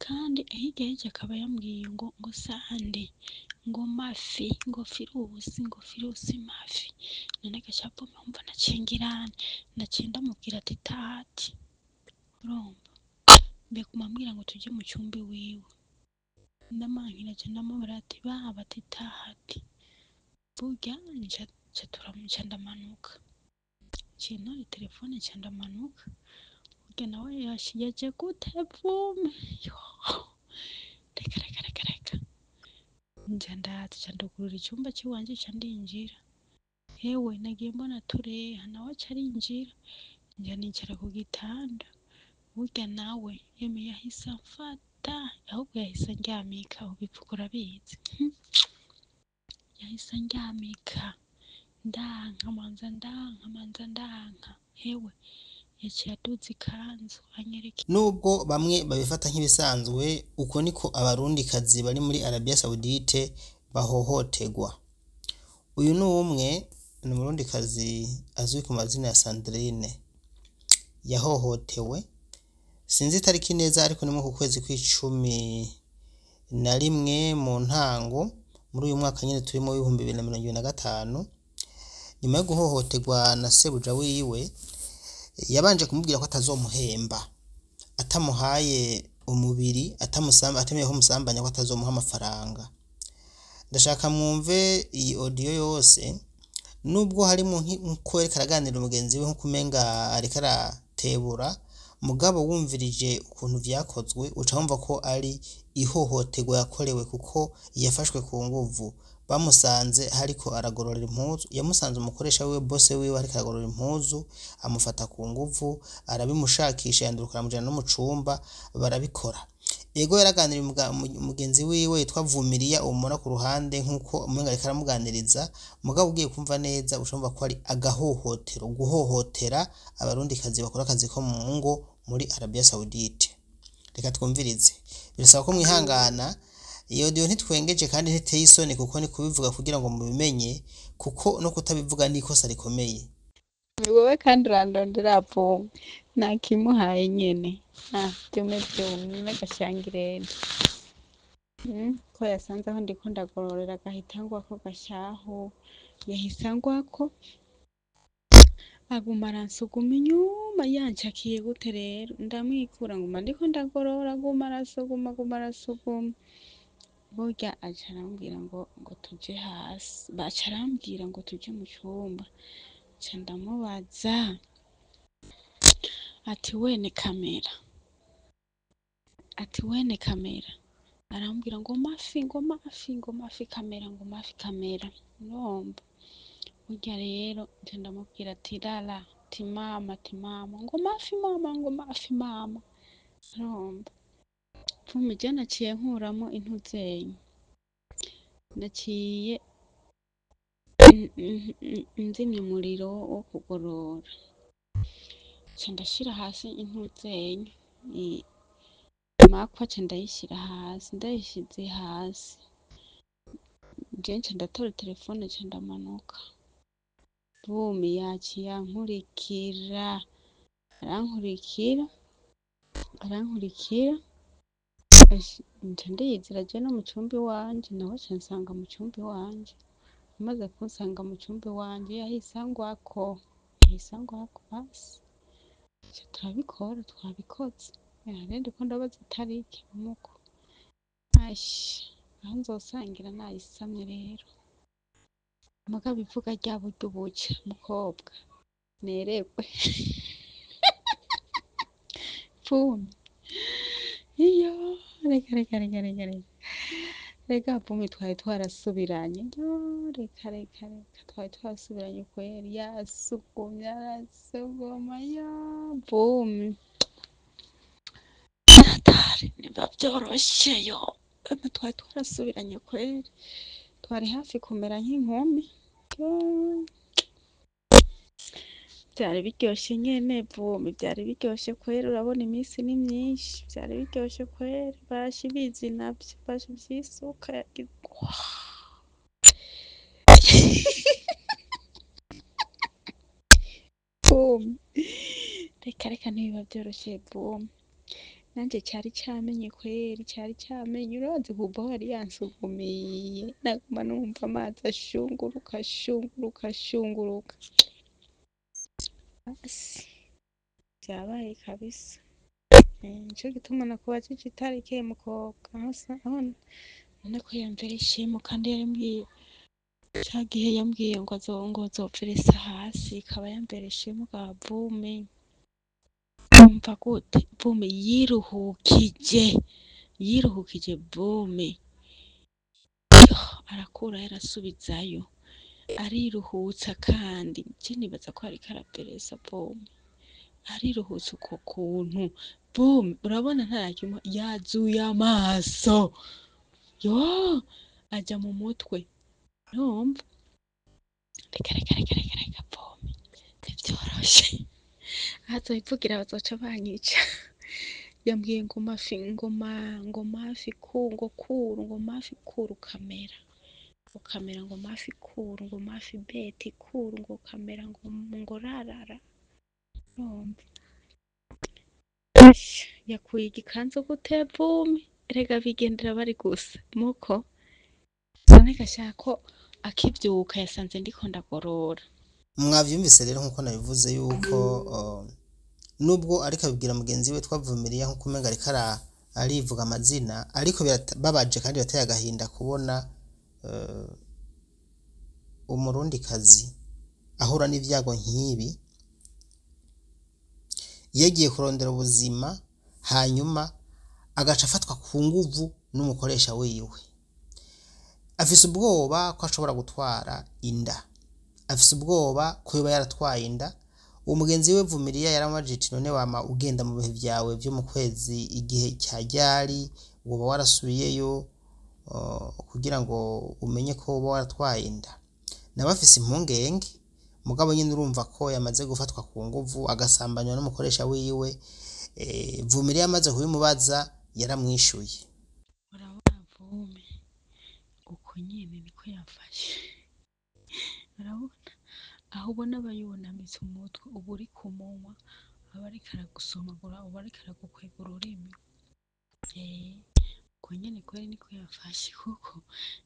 Kandi hirya y'ejo akaba yambwiye ngo sande, ngo mafi, ngo firusi, ngo firusi mafi. None gaca avuma, wumva naciye ngirane, naciye ndamubwira ati tati, urumva mbeguma ambwira ngo tuje mu cumba iwiwe, ndamankira nca ndamubwira ati baba, ati tahati, burya nca ndamanuka, nciye ntora iterefone nca ndamanuka, burya nawe yaje gute vume, yoo, reka reka reka reka, nca ndaza nca ndugurura icumba ciwanje nca ndinjira, hewe nagiye mbona tureha nawe aca arinjira, nca nicara ku gitanda, burya nawe yemwe yahise amfata, ahubwo yahise andyamika, ubivuga urabizi, yahise andyamika, ndanka manza ndanka manza ndanka, hewe yaciye aduza ikanzu anyereka. Nubwo bamwe babifata nk'ibisanzwe, uko niko abarundikazi bari muri Arabia Saudite bahohoterwa. Uyu ni umwe, ni umurundikazi azwi ku mazina ya Sandrine, yahohotewe sinzi itariki neza, ariko ni muri uku kwezi kw'icumi na rimwe mu ntango muri uyu mwaka nyene turimo w'2025. Nyuma yo guhohoterwa na sebuja wiwe, yabanje kumubwira ko atazomuhemba atamuhaye umubiri, atamusamba, atemeye ko amusambanya, ko atazomuha amafaranga. Ndashaka mwumve iyi audio yose, nubwo harimo nkuko yariko araganira mugenzi we, nkuko umenga ariko aratebura, mugabo wumvirije ukuntu vyakozwe uca wumva ko ari ihohoterwa yakorewe, kuko yafashwe ku nguvu. Bamusanze hariko aragorora impuzu, yamusanze umukoresha wiwe, boss wiwe, ariko aragorora impuzu, amufata ku nguvu, arabimushakisha, yanduruka aramujana no mu cumba barabikora. Ego, yaraganiriye mugenzi wiwe yitwa Vumiriya, umubona ku ruhande nkuko umenga ariko aramuganiriza, mugabo ugiye kumva neza uca wumva ko ari agahohotero, guhohotera abarundikazi bakora akazi ko mu ngo muri Arabia Saudite. Reka twumvirize. Birasaba ko mwihangana, iyo audio ntitwengeje kandi ntiteye isoni, kuko ni kubivuga kugira ngo mubimenye, kuko no kutabivuga ni ikosa rikomeye. Ni wowe kandi urandondera vumwe, nakimuhaye nyene, ah, vyume vyumye n'agashangirene. Ko yasanze aho ndiko ndagororera agahita angwako gashahu, yahise angwako, aguma aransuguma inyuma yancakiye gute rero, ndamwikura nguma ndiko ndagorora, aguma arasuguma, aguma arasuguma. Burya aca arambwira ngo tuje hasi, baca arambwira ngo tuje mu cumba, nca ndamubaza ati wene kamera, ati wene kamera, arambwira ngo mafi, ngo mafi, ngo mafi kamera, ngo mafi kamera, urumva. Burya rero nca ndamubwira ati rara, ati mama, ati mama, ngo mafi mama, ngo mafi mama, urumva. Pfumi je naciye nkuramo intuzenye, naciye nzimya umuriro wo kugorora, nca ndashira hasi intuzenye makwa, nca ndayishira hasi, ndayishize hasi je nca ndatora telefone nca ndamanuka. Vumi yaciye ankurikira, arankurikira, arankurikira, nca ndiyizira je no mu cumba iwanje, nawe aca ansanga mu cumba iwanje. Amaze kunsanga mu cumba iwanje yahise angwako, yahise angwako, basi ca turabikora, twabikoze. Rero ndiko ndabaza itariki muko, asha aho nzosangira nayisamye rero, mugabo ivuga rya buryo buca mukobwa nerekwe Pfumi iyo, reka reka reka reka reka reka, Pfumi twari twarasubiranye, yo reka reka reka, twari twarasubiranye kweri, yasugumye arasuguma, yo Pfumi atari niba vyoroshe, yo emwe twari twarasubiranye kweri, twari hafi kumera nk'inkumi, yo vyari biryoshe nyene Vumi, vyari biryoshe kweri, urabona iminsi ni myinshi, vyari biryoshe kweri, basha ibizi navyo, basha ivy'isuka yagize. Vumi reka reka, ntibiba vyoroshe Vumi. Nanje cari camenye kweri, cari camenye, urazi kuva aho yari yansugumiye, naguma numva amazi ashunguruka ashunguruka ashunguruka. Basi vyabaye kabisa. Nico gituma nakubajije itariki mukobwa, aho none ko yamvera ishimo kandi yarimbwiye ca gihe yambwiye ngo ngo azopfirisa hasi, ikaba yamvera ishimo ga Vumi. Umva gute Vumi yiruhukije, yiruhukije Vumi. Arakurayo arasubizayo, ariruhutsa kandi je nibaza ko ariko araperesa Vumi, ariruhutsa uko kuntu Vumi urabona ntarakimwe, yazuye amaso yo aja mu mutwe, urumva? Reka reka reka reka reka Vumi ntivyoroshe, azobivugira bazoca banyica. Yambwiye ngo mafi ngo ma ngo mafi ku ngo kuru ngo mafi kuru kamera ngo kamera ngo mafi kuru ngo mafi beti kuru ngo kamera ngo ngo rarara, urumva? Asha, yakuye igikanzu gute Vumi? Erega bigendera bari gusa muko none gashaka ko akivyuka yasanze ndiko ndagorora. Mwavyumvise rero nkuko nabivuze yuko nubwo ariko abibwira mugenzi we twavumiriye nkuko umenga ariko arivuga amazina, ariko birababaje kandi birateye agahinda kubona umurundikazi ahura n'ivyago nk'ibi, yagiye kurondera ubuzima hanyuma agaca afatwa ku nguvu n'umukoresha wiwe. Afise ubwoba ko ashobora gutwara inda, afise ubwoba ko yoba yaratwaye inda. Uwo mugenzi we Vumiriya yaramubajije ati none wama ugenda mu bihe vyawe vyo mu kwezi igihe cya ryari, woba warasubiyeyo kugira ngo umenye ko woba waratwaye inda? Nawe afise impungenge, mugabo nyine urumva ko yamaze gufatwa ku nguvu agasambanywa n'umukoresha wiwe. Vumiriya amaze kubimubaza yaramwishuye. Urabona Vumi uko nyene niko yafashe, urabona aho ubona aba yunamitse umutwe, uba uri ku munwa, aba ariko aragusomagura, uba ariko aragukwega ururimi. Uko nyene kweri niko yafashe, kuko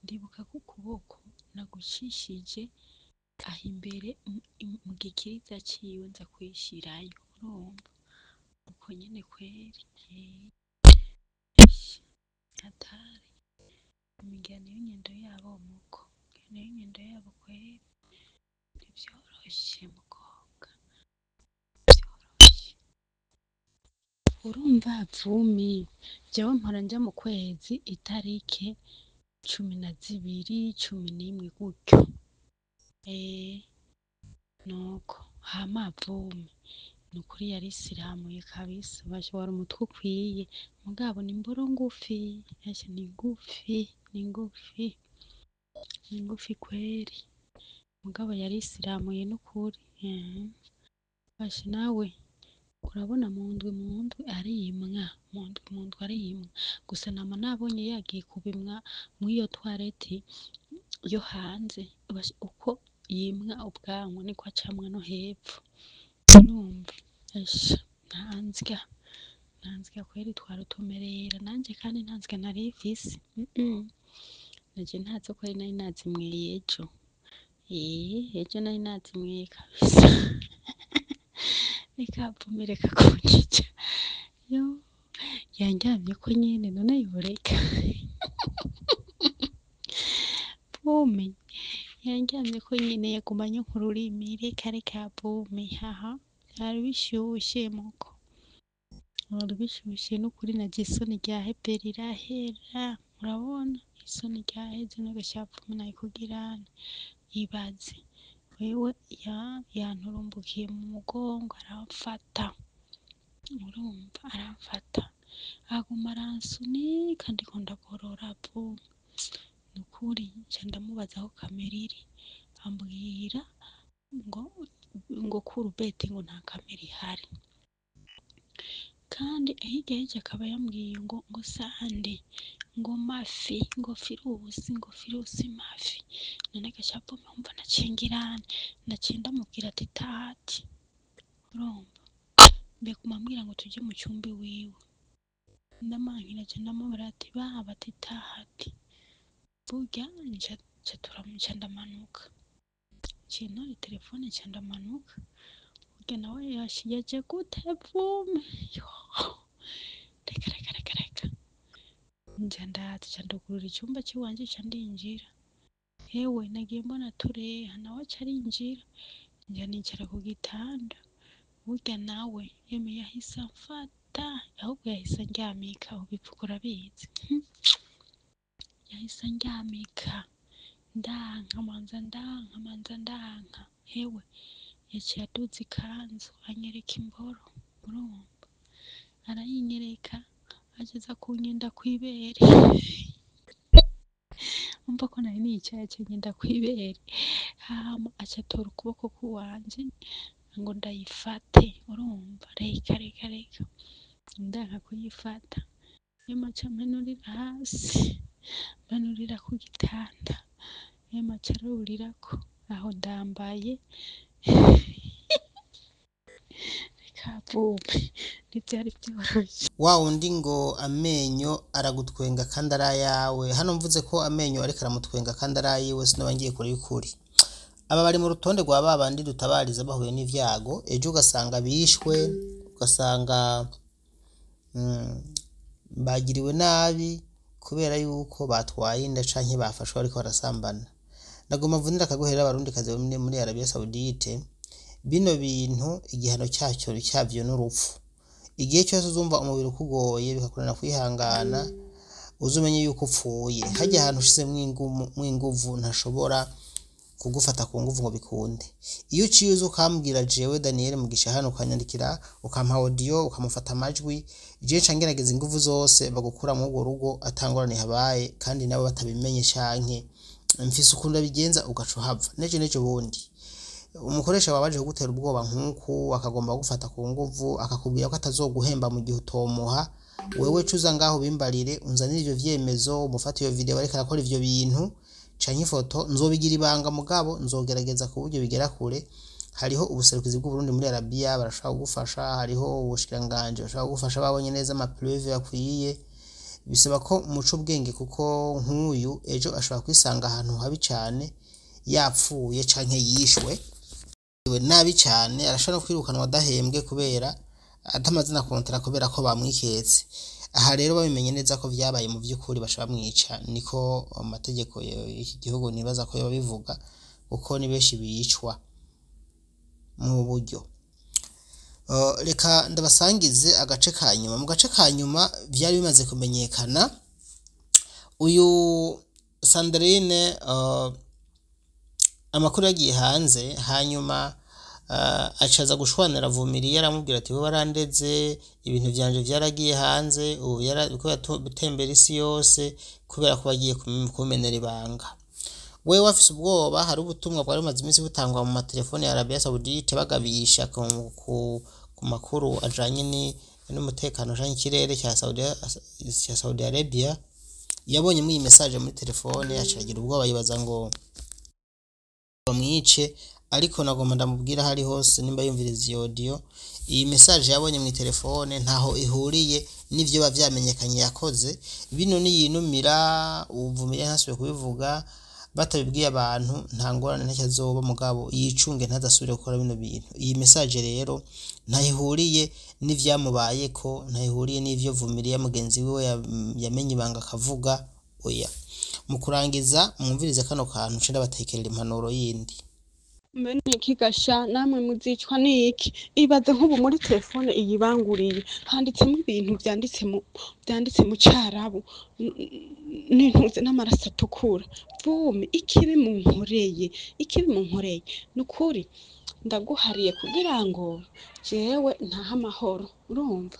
ndibuka ko ukuboko nagucishije aho imbere mu gikiriza ciwe nza kwishirayo, urumva uko nyene kweri. Hatari ngira niyo ngendo yabo muko, niyo ngendo yabo kweri, ntivyoroshe mukobwa, ntivyoroshe. Urumva Vumi, jewe mpora nja mu kwezi itarike 12, 11 gutyo. Nuko hama Vumi nukuri yarisiramuye kabisa, basha wari umutwe ukwiye, mugabo ni imboro ngufi, asha ni ngufi, ni ngufi, ni ngufi kweri, mugabo yarisiramuye nukuri. Basha nawe urabona mu ndwi mu ndwi arimwa, mu ndwi mu ndwi arimwa, gusa nama nabonye yagiye kubimwa mw'iyo toilette yo hanze, basha uko yimwa ubwanwa niko acamwa no hepfo, urumva? Asha ntanzya, ntanzya kweri twarutumerera, nanje kandi ntanzya nari mfise, naje ntazo kweri nari nazimweye ejo, ejo nari nazimweye kabisa. Reka Vumi reka kunyica, yo yandyamyeko nyene none yoreka. Vumi yandyamyeko nyene yagumanye nkururimi, reka reka Vumi, haha vyari bishushe muko, vyari bishushe nukuri, naje isoni ryaheze rirahera, urabona isoni ryaheze n'agasha Vumi nayikugirane, ibaze wewe yanturumbukiye mu mugongo aramfata, urumva aramfata aguma aransunika ndiko ndagorora Vumi, nukuri nca ndamubaza aho kamera iri, ambwira ngo ngo kurubeti ngo nta kamera ihari, kandi hirya y'ejo akaba yambwiye ngo ngo sande ngo mafi ngo firusi ngo firusi mafi, none gasha Vumi wumva naciye ngirane, naciye ndamubwira ati tati, urumva mbeguma ambwira ngo tuje mu cumba iwiwe. Ndamwankira nca ndamubwira ati baba ati taha ati burya nca nca ndamanuka, nciye ntora itelefone nca ndamanuka, burya nawe yaje gute vume, yoo reka reka reka reka, nca ndaza nca ndugurura icumba ciwanje nca ndinjira, hewe nagiye mbona tureha nawe aca arinjira, nca nicara ku gitanda, burya nawe emwe yahise amfata, ahubwo yahise andyamika, ubivuga urabizi, yahise andyamika, ndanka manza ndanka manza ndanka, hewe yaciye aduza ikanzu anyereka imboro, urumva arayinyereka aca aza kunyenda kw'ibere, umva ko nari nicaye aca anyenda kw'ibere, hama aca atora ukuboko kuwanje ngo ndayifate, urumva reka reka reka, ndanka kuyifata, emwe aca ampenurira hasi, ampenurira ku gitanda, emwe aca arurirako, aho ndambaye reka vume ntivyari vyoroshe. Wa wundi ngo amenyo aragutwenga kandi ari ayawe, hano mvuze ko amenyo ariko aramutwenga kandi ari ayiwe sinoba ngiye kure y'ukuri. Aba bari mu rutonde rwa ba bandi dutabariza bahuye n'ivyago, ejo ugasanga bishwe, ugasanga bagiriwe nabi kubera yuko batwaye inda canke bafashwe bariko barasambana. Nagomba mvunire akagohe abarundikazi bo muri Arabia Saudite, bino bintu igihano cacyo cyavyo n'urupfu. Igihe cyose uzumva umubiri ukugoye bikakunanira kwihangana, uzumenye yuko upfuye. Harya ahantu ushizemwo inguvu ntashobora kugufata ku nguvu ngo bikunde. Iyo uciye uza ukambwira jewe Daniel Mugisha hano, ukanyandikira, ukampa audio, ukamufata amajwi, jewe nca ngerageza inguvu zose bagukura muri urwo rugo atangorane habaye, kandi nabo batabimenye canke mfise ukuntu ndabigenza ugaca uhava. Nejo nejo bundi umukoresha wawe aje kugutera ubwoba nk'uku, akagomba kugufata ku nguvu, akakubwira ko atazoguhemba mu gihe utomuha, wewe cuza ngaho bimbarire, unzanire ivyo vyemezo, umufate iyo video ariko arakora ivyo bintu canke ifoto, nzobigira ibanga mugabo nzogerageza ku buryo bigera kure. Hariho ubuserukizi bw'Uburundi muri Arabia barashobora kugufasha, hariho ubushikiranganji bashobora kugufasha babonye neza ama preuve akwiye. Bisaba ko muca ubwenge kuko nk'uyu ejo ashobora kwisanga ahantu habi cane yapfuye canke yishwe nabi cane, arashobora no kwirukanwa adahembwe kubera atamaze na kontara kubera ko bamwiketse. Aha rero babimenye neza ko vyabaye mu vy'ukuri baca bamwica, niko amategeko y'iki gihugu nibaza ko yoba bivuga, kuko ni benshi bicwa mu buryo. Reka ndabasangize agace ka nyuma. Mu gace ka nyuma vyari bimaze kumenyekana uyu Sandrine, amakuru yagiye hanze, hanyuma acaza gushwanira Vumiriya, aramubwira ati wewe warandeze, ibintu vyanje vyaragiye hanze, ubu biriko bitembera isi yose kubera ko bagiye kumenera ibanga. Wewe afise ubwoba, hari ubutumwa bwari bumaze iminsi butangwa mu matelefone ya Arabia Saudite bagabisha ku makuru ajanye n'umutekano canke ikirere ca Saudi Arabia. Yabonye iyi message muri telefone aca aragira ubwoba, yibaza ngo bamwice, ariko nagomba ndamubwira hari hose nimba yumviriza iyo audio, iyi message yabonye mu telefone ntaho ihuriye n'ivyo biba vyamenyekanye yakoze. Bino niyinumira Uvumilia ntasubiye kubivuga, batabibwiye abantu nta ngorane ntacyo azoba, mugabo yicunge ntazasubire gukora bino bintu. Iyi message rero ntayihuriye n'ivyamubayeko, ntayihuriye n'ivyo Vumilia mugenzi wiwe yamenye ibanga akavuga oya. Mu kurangiza mwumvirize kano kantu nce ndabatekerera impanuro yindi. Mbe niki gasha namwe muzicwa niki? Ibaze nk'ubu muri telefone iyibanguriye handitsemo ibintu vyanditse mu carabu n'intuze n'amaraso atukura. Vumi ikibi munkoreye, ikibi munkoreye nukuri ndaguhariye kugira ngo jewe ntahe amahoro, urumva?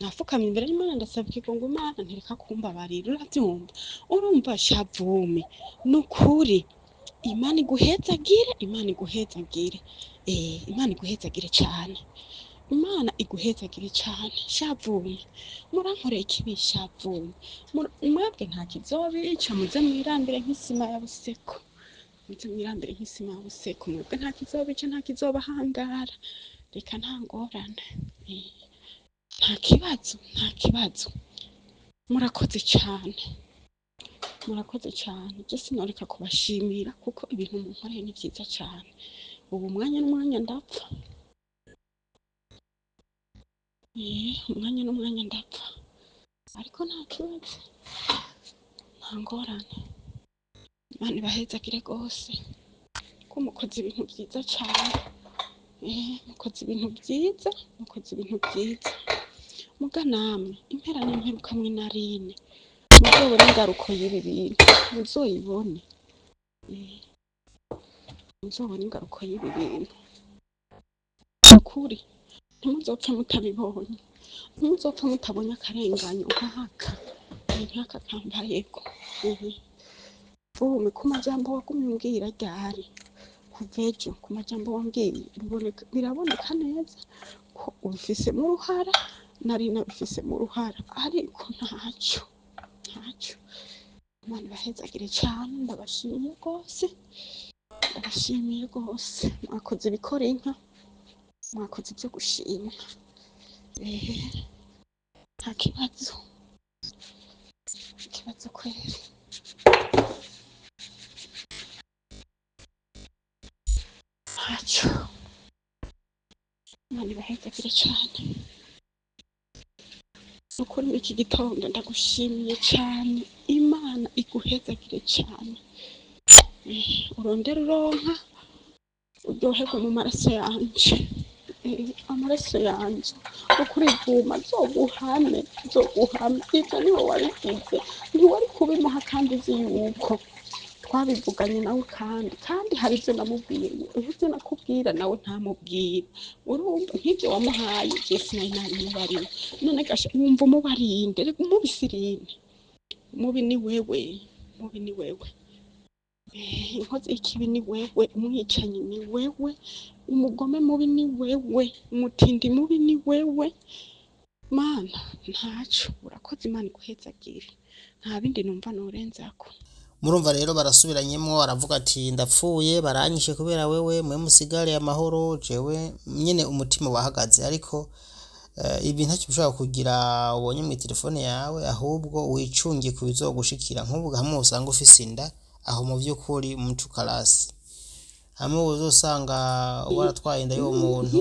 Nafukamye imbere y'Imana ndasaba ikigongo Imana ntireka kumbabarira, uravyumva? Urumva sha Vumi, nukuri Imana iguhezagire, Imana iguhezagire, Imana iguhezagire cane, Imana iguhezagire cane. Sha Vumi, murankoreye ikibi sha Vumi, mwebwe nta kizobica, muze mwirambire nk'isima ya Buseko, muze mwirambire nk'isima ya Buseko, mwebwe nta kizobica, nta kizobahangara, reka nta ngorane. Nta kibazo, nta kibazo. Murakoze cyane, murakoze cyane. Je sinoreka kubashimira kuko ibintu munkoreye ni vyiza cyane. Ubu umwanya n'umwanya ndapfa, umwanya n'umwanya ndapfa, ariko nta kibazo, nta ngorane. Imana ibahezagire rwose ko mukoze ibintu vyiza cyane. Mukoze ibintu vyiza, mukoze ibintu vyiza. Muga namwe impera n'imperuka mwe narine muzobone ingaruko y'ibi bintu, muzoyibone. Muzobone ingaruko y'ibi bintu. Ukuri ntimuzopfe mutabibonye, ntimuzopfe mutabonye akarenganyo nk'aka nk'aka kambayeko. Vume ku majambo wagumye umbwira ryari kuva ejo, ku majambo wambwiye biraboneka neza ko ubifisemo uruhara, nari nabifisemo uruhara, ariko ntacyo, ntacyo. Imana ibahezagire cyane, ndabashimiye rwose, ndabashimiye rwose. Mwakoze ibikora inka, mwakoze ibyo gushimwa. Nta kibazo, ikibazo kweri. Ntacyo. Imana ibahezagire cyane. Nukuri muri iki gitondo ndagushimiye cyane, Imana iguhezagire cyane. Urondere uronka, uryoherwe mu maraso yanje. Amaraso yanje ukuri vuma nzoguhame, nzoguhame. Ivyo niwe wabigize, ntiwari kubimuha kandi uzi yuko twabivuganye nawe, kandi hari ivyo namubwiye, ivyo nakubwira nawe ntamubwira. Urumva nk'ivyo wamuhaye je sinari nabimubariye. None gasha wumva umubarinde, reka umubisirinde. Mubi ni wewe, mubi ni wewe. Inkozi y'ikibi ni wewe, umwicanyi ni wewe, umugome mubi ni wewe, umutindi mubi ni wewe. Mana ntaco, urakoze, Imana iguhezagire. Nta bindi numva norenzako. Murumva rero barasubiranyemwo, aravuga ati ndapfuye baranyishe kubera wewe, mwe musigare amahoro, jewe nyene umutima wahagaze. Ariko ibi ntacyo ushobora kugira ubonye mu telefone yawe, ahubwo wicunge ku bizogushikira. Nk'ubu hamwe usanga ufise inda aho mu vy'ukuri mucukarasi, hamwe uzosanga waratwaye inda y'uwo muntu,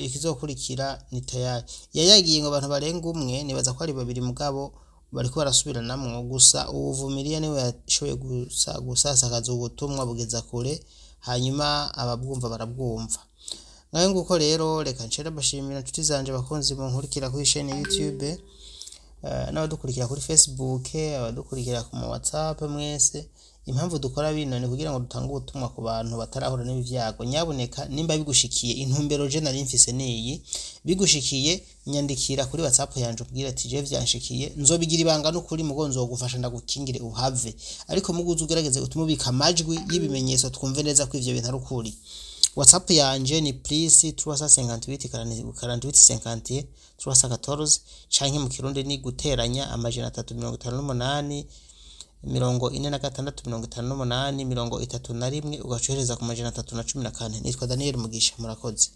ikizokurikira ni tayari. Yayagiye ngo abantu barenga umwe, nibaza ko ari babiri, mugabo bariko barasubiranamwo. Gusa uwuvumiriya niwe yashoboye gusasakaza ubutumwa bugeza kure, hanyuma ababwumva barabwumva. Ngayo nguko rero, reka ncere mbashimira inshuti zanje bakunzi munkurikira kuri chaîne YouTube, n'abadukurikira kuri Facebook, abadukurikira ku ma WhatsApp mwese. Impamvu dukora bino ni kugira ngo dutange ubutumwa ku bantu batarahura n'ibi vyago. Nyabuneka nimba bigushikiye, intumbero je nari mfise niyi, bigushikiye nyandikira kuri WhatsApp yanje ubwira ati je vyanshikiye, nzobigira ibanga n'ukuri, mugo nzogufasha ndagukingire uhave. Ariko muguze ugerageze utume ubika amajwi y'ibimenyetso twumve neza ko ivyo bintu ari ukuri. WhatsApp yanje ni plus 358 48 50 314, canke mu Kirundi ni guteranya 358 46 58 31, ugacohereza ku 314. Nitwa Daniel Mugisha, murakoze.